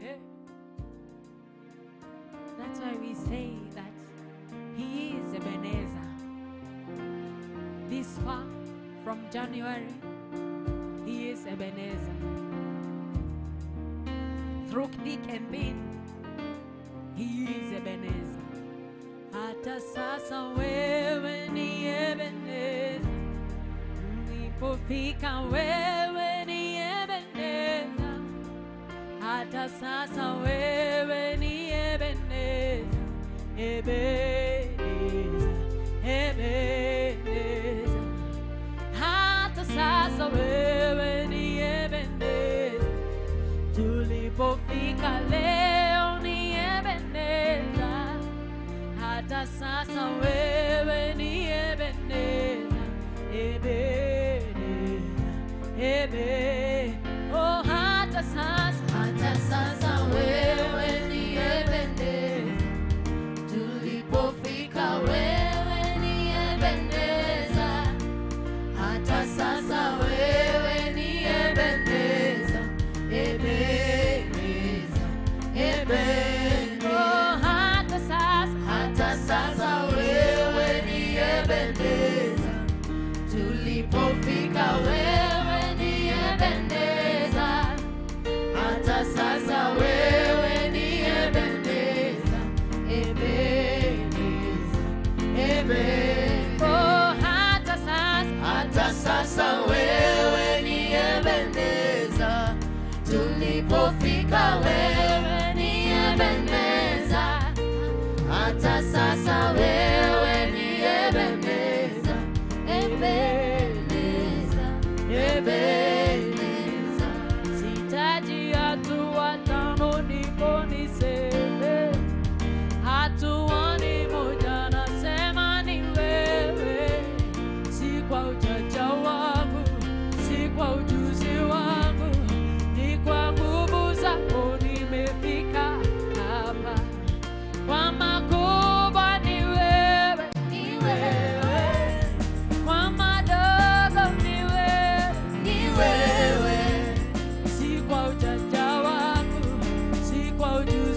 Yeah. That's why we say that He is Ebenezer. This far from January, He is Ebenezer. Through thick and thin, He is Ebenezer. Hata sasa wewe ni Ebenezer. Ulipofika wewe ni Ebenezer. Hata sasa wewe ni Ebenezer. Ebenezer, Ebenezer. Hata sasa wewe ni Ebenezer. Tulipofika leo ni Ebenezer. Hata sasa wewe ni Ebenezer. Ebenezer, Ebenezer. Oh, hata sasa, Hata sasa wewe ni Ebenezer. Tulipofika wewe ni Ebenezer. Hata sasa wewe ni Ebenezer. Ebenezer, Ebenezer. Oh, hata sasa, Hata sasa wewe ni Ebenezer. Tulipofika wewe ni Ebenezer. Hata sasa wewe ni Ebenezer. Ebenezer, Ebenezer. Oh, hata sasa, Hata sasa wewe ni Ebenezer. Tulipofika wewe ni Ebenezer. Hata sasa wewe